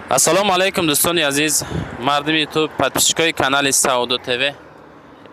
Ассалому алайкум, дӯстони азиз, мардуми Ютуб, подписчикои канали Саодо ТВ.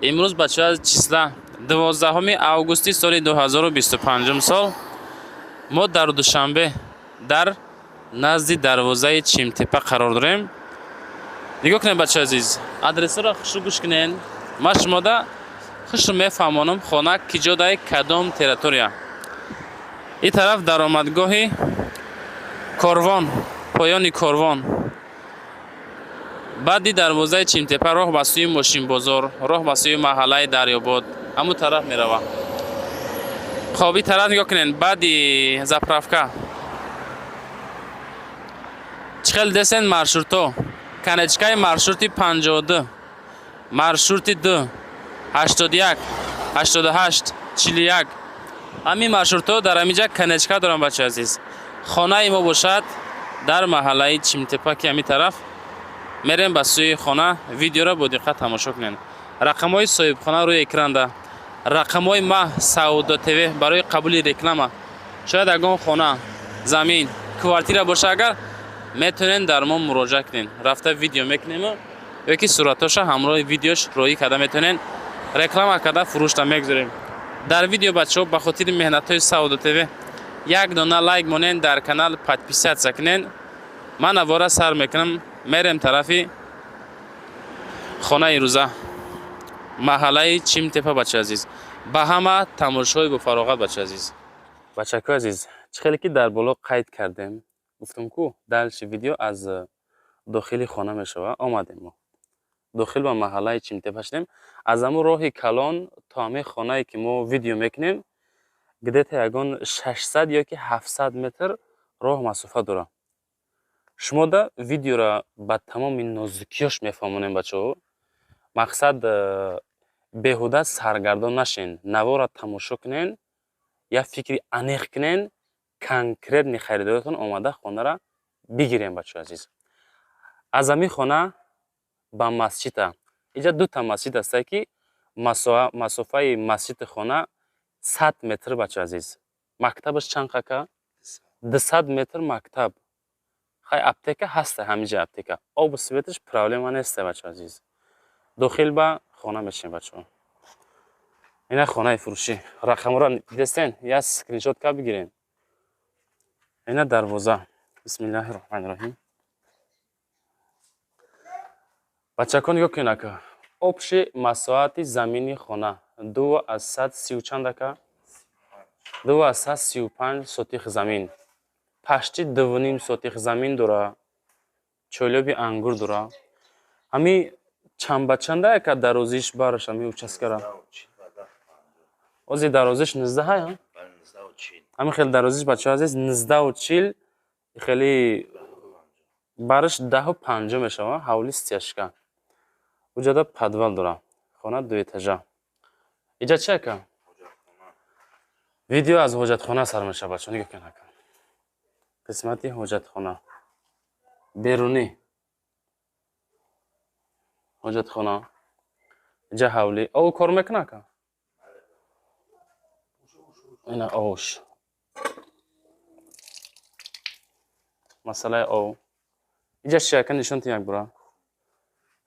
Имрӯз, бачаҳо, числа 12 августи соли 2025 сол, мо дар Душанбе, дар назди дарвозаи Чимтепа қарор дорем. Нигоҳ кунед, бачаҳо азиз, адресҳоро хушрӯ гӯш кунед. Ман шумода хушрӯ мефаҳмонам, хона киҷодаи, кадом территория. Ин тараф даромадгоҳи Корвон, поёни Корвон, баъди дарвозаи Чимтепа роҳ ба сӯи Мошинбозор, роҳ ба сӯи маҳаллаи Дарёбод, ҳамун тараф мерава. Хоб, ин тараф нигоҳ кунед, баъди заправка чӣ хел десен, маршрутҳо, конечкаи маршрути 52, маршрути 2, 81, 88, 41, ҳамин маршрутҳо дар ҳаминҷа конечка доранд, бачаи азиз. Хонаи мо бошад дар маҳаллаи Чимтепа, ки ҳамин тараф мерем ба сӯи хона. Видеоро бо диққат тамошо кунед. Рақамҳои соҳибхона рӯи экранда, рақамҳои ма, Саудо ТВ, барои қабули реклама. Шояд ягон хона, замин, квартира боша, агар метавонед, дар мо муроҷиат кунед. Рафта видео мекунему ё ки суратҳоша ҳамроҳи видеош роҳӣ карда метавонед, реклама карда фурӯшта мегузорем. Дар видео, бачаҳо, ба хотири меҳнатҳои Саудо ТВ як дона лайк монед, дар канал подписаться кунед. Ман аввора сар мекунам, мерем тарафи хонаи рӯза, маҳаллаи Чимтепа. Бачаи азиз, ба ҳама тамошои бофароғат. Бачаи азиз, бачакои азиз, чӣ хеле ки дар боло қайд кардем, гуфтам ку, дальше видео аз дохили хона мешавад. Омадем, мо дохил ба маҳаллаи Чимтепа шудем. Аз ҳамун роҳи калон то ҳамин хонае, ки мо видео мекунем, где-то ягон 600 ё ки 700 метр роҳ масофа дорад. Шумода видеоро ба тамоми нозукиёш мефаҳмонем, бачаҳо. Мақсад, беҳуда саргардон нашен, наворро тамошо кунен, як фикри аниқ кунен, конкретный харидоротон омада хонаро бигирем. Бачаҳо азиз, аз ҳамин хона ба масҷида, инҷа дута масҷид ҳастае, ки масофаи масҷиди хона 100 метр. Бачаҳо азиз, мактабаш чанд қака? 200 метр мактаб. Хай, аптека ҳаста, ҳаминҷа аптека, обу светаш проблема неста. Бачаҳо азиз, дохил ба хона мешавем. Бачаҳо, ина хонаи фурӯшӣ, рақамҳоро дидестен, як скриншот ка бигирен. Ина дарвоза. Бисмиллаҳи роҳмани роҳим. Бачако, нигоҳ кунед, ака, общий масоҳати замини хона 2 аз сад сию чанд, ака? 2,35 сотих замин, почти 2,5 сотих замин дора, чойлоби ангур дора. Ҳами чанд ба чанда, ака, дарозиш бараш ҳами участкара? Ози дарозиш 19-ҳая, ҳамин хел дарозиш, бачаҳо азиз, 19-40, хеле бараш 10-50 мешава. Ҳавли стяжка, уҷада подвал дора. Хона дуэтажа. Иҷа чи, ака? Видео аз ҳоҷатхона сар мешава, бачаҳо, нигоҳ кунед, ака, қисмати ҳоҷатхона, берунӣ ҳоҷатхона. Иҷа ҳавлӣ, ов кор мекуна, ака? Ина овш, масъалаи ов. Иҷа чи, ака, нишон тин як бора.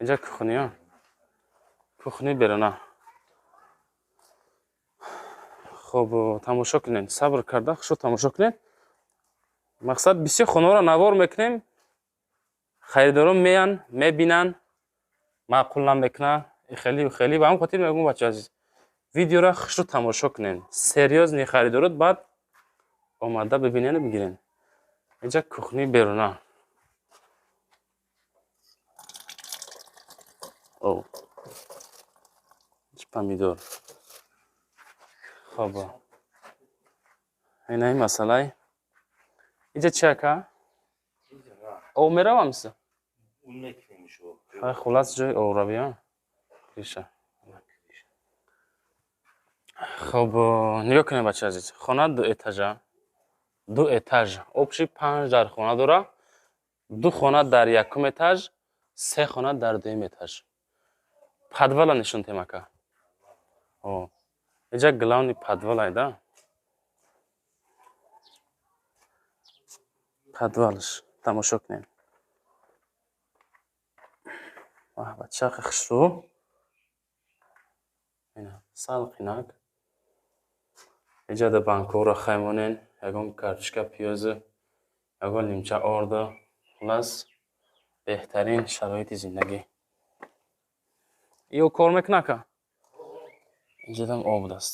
Иҷа кухня, кухни беруна. Хоб, тамошо кунед, сабр карда хушо тамошо кунед. Мақсад, бисёр хонаҳоро навор мекунем, харидорон меянд, мебинанд, маъқул намекунад, хеле хеле. Ба ҳамин хотир мегӯм, бачаҳо азиз, видеоро хушрӯ тамошо кунед, серьёзный харидорот баъд омада бибинену бигирен. Инҷа кухни беруна. О, помидор. Хоб, инаи масъалаи инҷа чи, ака? Ов меравам са, хулас, ҷои овравия, криша. Хоб, нигоҳ кунед, бачаи азиз, хона дуэтажа, ду этаж, общий панҷ дар хона дора: ду хона дар якум этаж, се хона дар дуюм этаж. Подвала нишон тем, ака. Инҷа главный подвал айда, подвалш тамошо кунед. Бачаи хушрӯ. Салқинак. Иҷада банкҳоро хаймонен, ягон картошка, пиёзу, ягон лимча орду. Хулас, беҳтарин шароити зиндагӣ. Ё кор мекунад ка? Инҷадам об будааст.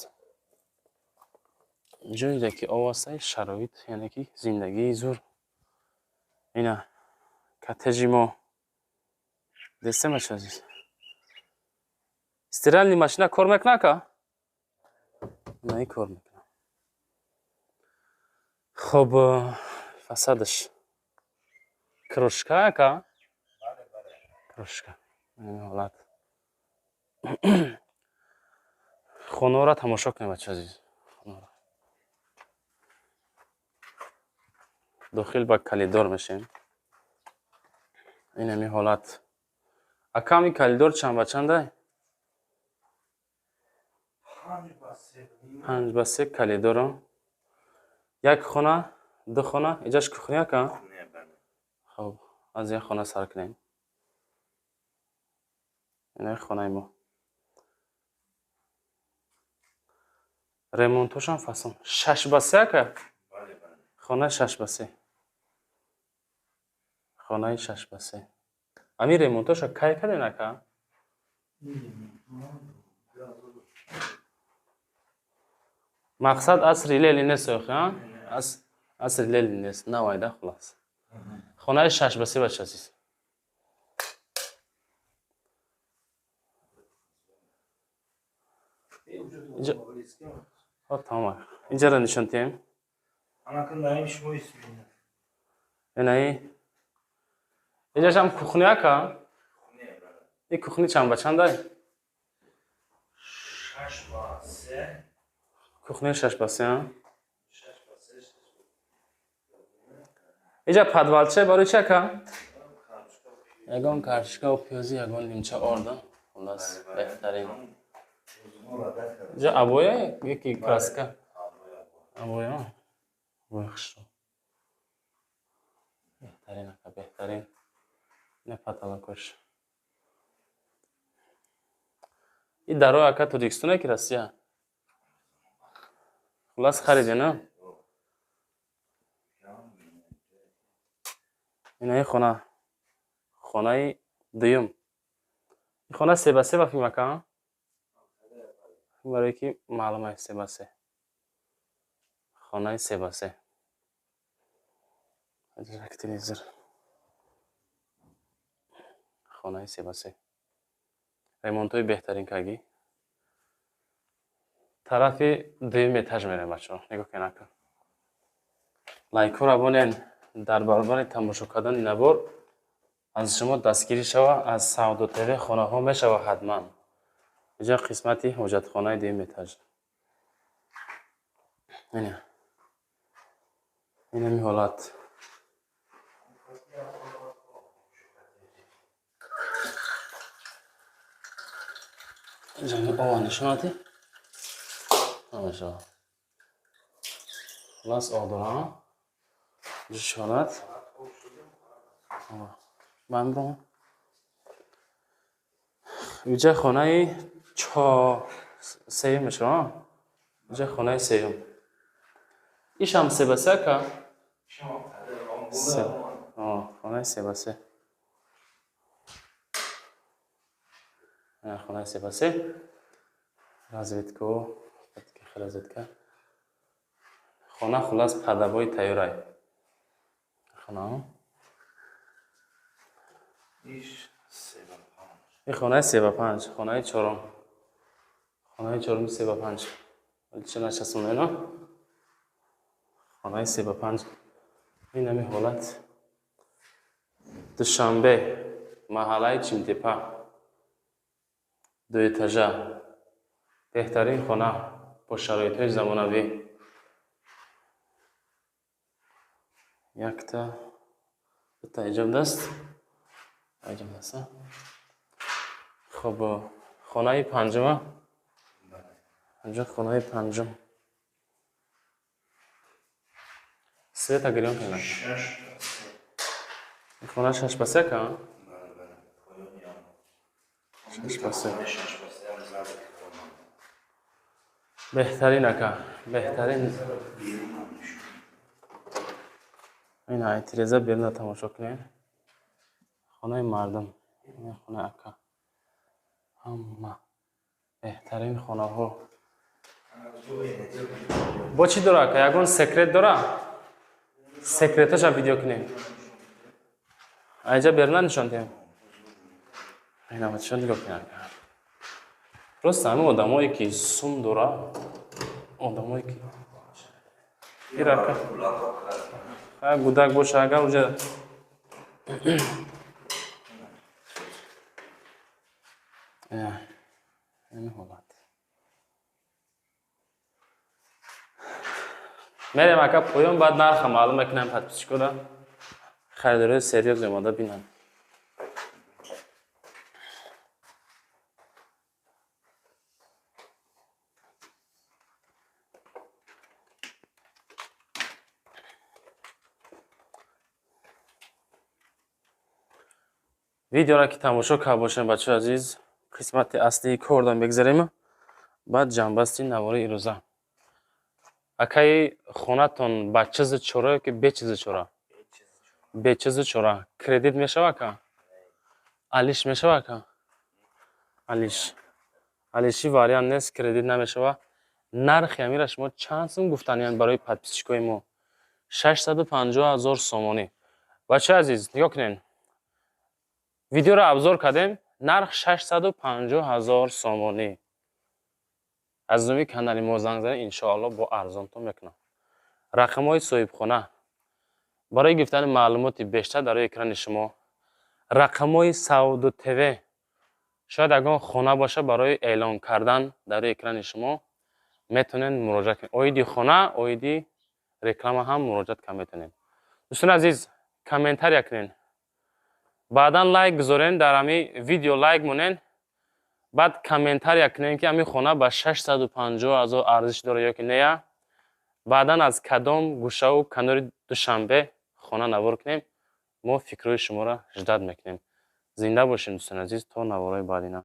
Ҷое ки об аст, шароит, яъне ки зиндагии зур. Ина коттеҷи мо. Дестем, бача азиз. Стиральный машина кор мекунад ка? На, кор мекунад. Хоб, фасадаш крошка ка? Крошка. Ин ҳолат. Хонаро тамошо кунем, бача азиз. Дохил ба калидор мешем. Ин ҳами ҳолат. Акам, ин калидор чанд ба чандай? 5 ба 3 калидоро. Як хона, ду хона, иҷаш кухня ка? Хоб, аз як хона сар кунем. Ина хонаи мо. Ремонтошам фасон. 6 ба 3, ака? Хонаи 6 ба 3. Хонаи 6 ба 3. Ами ремонтоша кай кардем, ака? Мақсад асри Ленин нест, охи, а? Асри Ленин нест, навайда хулас. Хонаи 6 ба 3, бача азиз. Тамом. Инҷаро нишон диҳем. Инаи инҷашам кухня, ака? Ин кухни чанд ба чандай? Кухня 6 ба 3, а? Инҷа подвалча барои чи, ака? Ягон картошкаву пиёзи, ягон лимча орда. Хулас, беҳтарин. Инҷа обоя яки краска? Обоя. Обоя хушрӯ. Беҳтарин, ака, беҳтарин. Ина потолокош. Ин дарои, ака, Тоҷикистон ки Россия? Хулас, харидем, а? Инаи хона. Хонаи дуюм. Ин хона 3 ба 3 ба филм, ака? Барое ки маълум аст, 3 ба 3. Хонаи 3 ба 3. Як телевизор. Хонаи 3 ба 3. Ремонтҳои беҳтарин кагӣ. Тарафи дуюм этаж мерем, бачаҳо. Нигоҳ кунед, ака. Лайкҳоро бонен, дар баробари тамошо кардани навор аз шумо дастгирӣ шава, аз Савдо ТВ хонаҳо мешава ҳатман. Инҷа қисмати ҳоҷатхонаи дуюм этаж. Ина. Инами ҳолат. Инҷа ова нишонати? Намешава. Хулас, об дора. Инҷа чӣ ҳолат? Ман бирам. Инҷа хонаи сеюм мешава. Инҷа хонаи сеюм. Ишам 3 ба 3, ака? Хонаи 3 ба 3. Хонаи 3 ба 3. Розетко, розетка. Хона хулас под обои тайёрай. Хона. Ин хонаи 3 ба 5, хонаи чорум. Хонаи чорум 3 ба 5. Ча начасонена? Хонаи 3 ба 5. Ин ҳами ҳолат. Душанбе, маҳаллаи Чимтепа. Дуэтажа. Беҳтарин хона бо шароитҳои замонавӣ. Якта, дута иҷоб даст. Иҷоб даст. Хоб, хонаи панҷума? Инҷо хонаи панҷум. Света гирён кунед. Ин хона 6 ба 3, ка? 6 ба 3. Беҳтарин, ака, беҳтарин. Ина, тиреза беруна тамошо кунед. Хонаи мардум, ина хонаи ака. Ҳама беҳтарин хонаҳо. Бо чӣ дора, ака? Ягон секрет дора? Секреташа видео кунем. Айҷа беруна нишон диҳем. Ина, бачаҳо, нигоҳ кунед, ака. Просто ҳамин одамое ки сум дора, одамое ки ира, ака, гудак боша, агар уҷа ин ҳолат. Мерем, ака, поён, баъд нарха маълум мекунем подписчикода. Харидорои серьёзный омода бинанд. Видеоро ки тамошо кард бошем, бачаҳои азиз, қисмати аслии корда мегзарем, баъд ҷамъбасти навори ирӯза. Акаи, хонатон ба чизу чора ё ки бе чизу чора? Бе чизу чора. Кредит мешава, ака? Алиш мешава, ака? Алиш, алиши вариант нест, кредит намешава. Нархи амира шумо чанд сум гуфтаниянд барои подписчикои мо? 650 000 сомонӣ. Бачаҳои азиз, нигоҳ кунед, видеоро обзор кардем, нарх 650 000 сомонӣ. Аз номи канали мо занг занед, иншоалло, бо арзонтон мекунам. Рақамҳои соҳибхона барои гирифтани маълумоти бештар дар рӯи экрани шумо. Рақамҳои Савду ТВ, шояд ягон хона боша барои эълон кардан, дар рӯи экрани шумо, метавонед муроҷиат кунед. Оиди хона, оиди реклама ҳам муроҷиат карда метавонед. Дӯстони азиз, комментария кунед, баъдан лайк гузорен дар ҳами видео, лайк монен, баъд комментария кунем, ки ҳамин хона ба 650 000 арзиш дорад ё ки нея. Баъдан аз кадом гӯшаву канори Душанбе хона навор кунем, мо фикрҳои шуморо ждать мекунем. Зинда бошем, дӯстони азиз, то наворҳои баъдина.